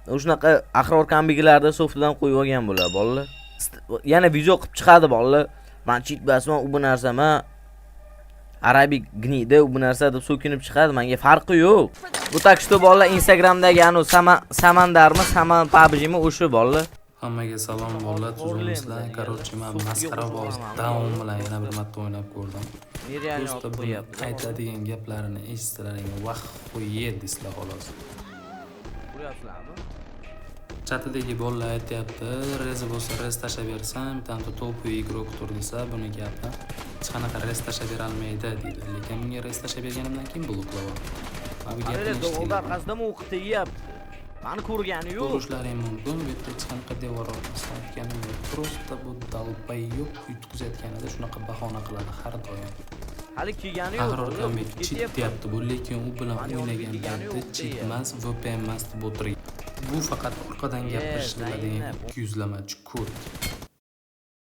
Shunaqa Ahror Kambeklarda softdan qo'yib olgan bular, bolalar. Yana video qilib chiqadi bolalar. Man cheat basman, u bu narsaman. Арабик гнида, u bu narsa deb so'kinib chiqadi, menga farqi yo'q. Bu, так что, bolalar, Instagramdagi anu Samandarmi, Saman PUBG'mi o'sha bolalar. Hammaga salom, bolalar, tuzukmisizlar? Короче, man masxaraboz davom bilan yana bir marta o'ynab ko'rdim. Нереально. Просто buni aytadigan gaplarini eshitsalaring, вахуе deysizlar, xolos. Ko'ryapsizlarmi? Chatidagi bolalar aytyapti, rez bo'lsa, rez tashlab bersam, bittanta топовый игрок tur desa, buni gapi hech qanaqa rez tashlab berolmaydi deydi. Lekin bunga rez tashlab berganimdan keyin bloklab. Mana bu gapini Qaranglar, devorda eshitdinglar. orqasidami o'qi tegyapti. Mani ko'rgani yo'q. Ko'rishlaring mumkin, bu yerda hech qanaqa devor orqasidan o'tganim yo'q. Просто bu долбоёб yutqizayotganida shunaqa bahona qiladi har doim. Hali kelgani yo'q. Ahror Bolalar, Kambek o'tib cheat ketyapti. deyapti bu, lekin u bilan Mani yonimga o'ynagan kelgani paytda yo'q, cheat deya. emas, VPN emas deb o'tirgan. Bu faqat orqadan gapirishni biladigan zaynab. ikkiyuzlamachi ko't.